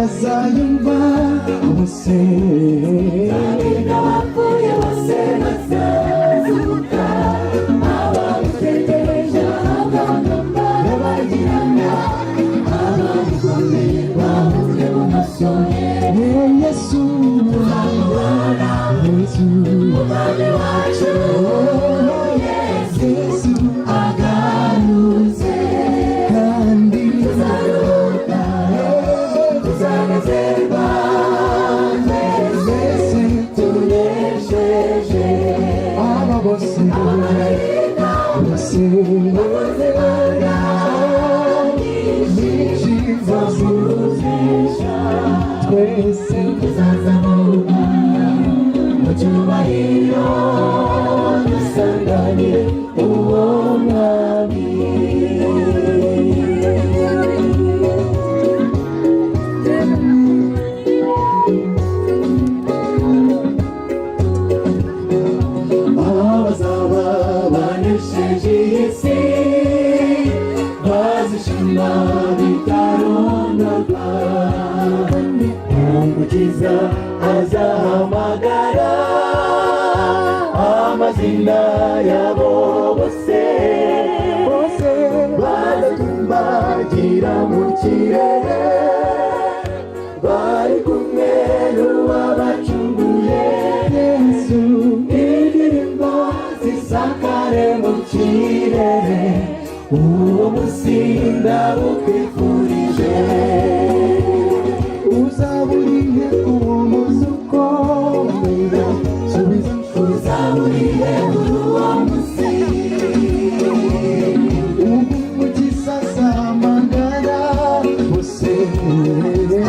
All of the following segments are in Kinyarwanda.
Bazayumva bose. Abapfuye bose bazazuka, abamutegereje bahabwa amagambo bagirana, abamukomeye bahure mu maso ye. Yesu, Yesu, Umwami wacu Yesu Yesu agarutse, kandi tuzaruhuka, tuzanezerwa twese twese tunesheje. Aba bose Abamarayika bose bakoze Imana nyinshi zo kunesha, twese tuzazamuka mu cyubahiro, dusanganire uwo mwami. Abazaba banesheje iyi si bazishima bitarondorwa. Umukiza azahamagara amazina yabo bose, bose bazatumbagira mu kirere, bari kumwe n'uwabacunguye. Yesu. Indirimbo zisakare mu kirere, uwo munsi ndawukwifurije. Uzaburihe uwo munsi ukomeye? Subiza. Uzaburihe muri uwo munsi? Umukiza azahamagara bose,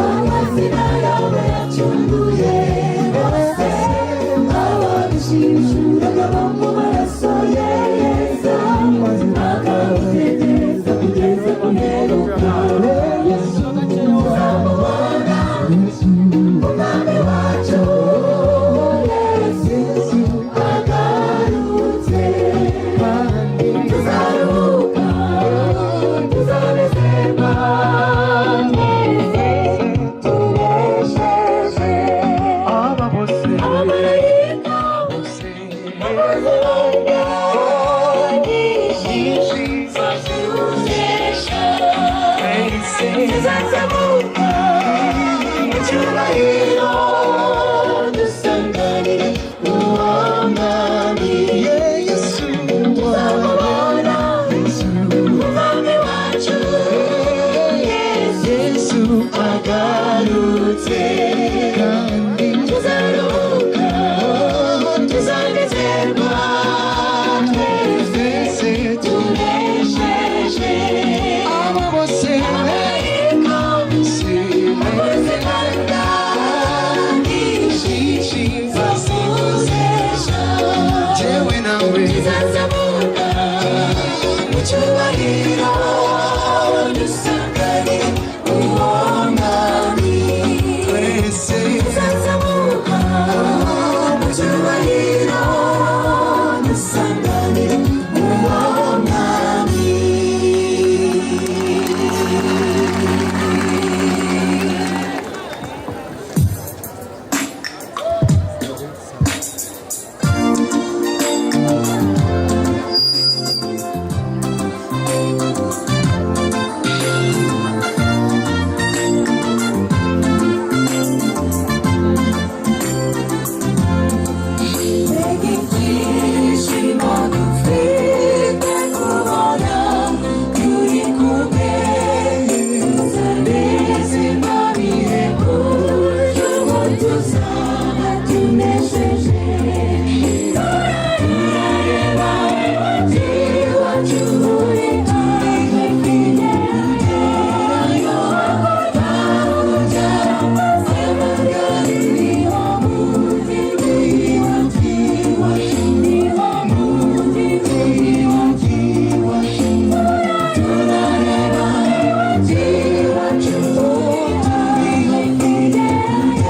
Amazina yawe yacunguye bose, ababishishuraga bo mu maraso ye yeza, akamutegereza kugeza ku mperuka. Yesu. Tuzamubona. Yesu. Umwami wacu Yesu Yesu agarutse, kandi tuzaruhuka, tuzanezerwa twese tunesheje. Aba bose Abamarayika bose bakoze nyinshi zo kunesha, twese tuzazamuka mu cyubahiro, dusanganire uwo mwami. Yesu. Tuzamubona. Yesu. Umwami wacu Yesu Yesu agarutse, kandi tuzaruhuka, tuzanezerwa twese twese tunesheje. Aba bose Abamarayika bose bakoze imbaraga nyinshi zo kunesha, jyewe nawe tuzazamuka mu cyubahiro, dusanganire uwo mwami. Twese Tuzazamuka mu cyubahiro, dusanganire uwo mwami. Mbega ibyishimo dufite kubona turi kumwe, tuzanezerwa bihebuje ubwo tuzaba tunesheje. Turareba umujyi wacu uri hafi kugerayo, hakurya niho mujyi wacu, niho mujyi wacu. Turareba umujyi wacu uri hafi kugerayo.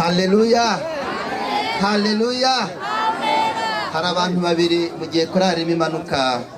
Haleluya, haleluya. Hari abantu babiri mu gihe korari irimo imanuka.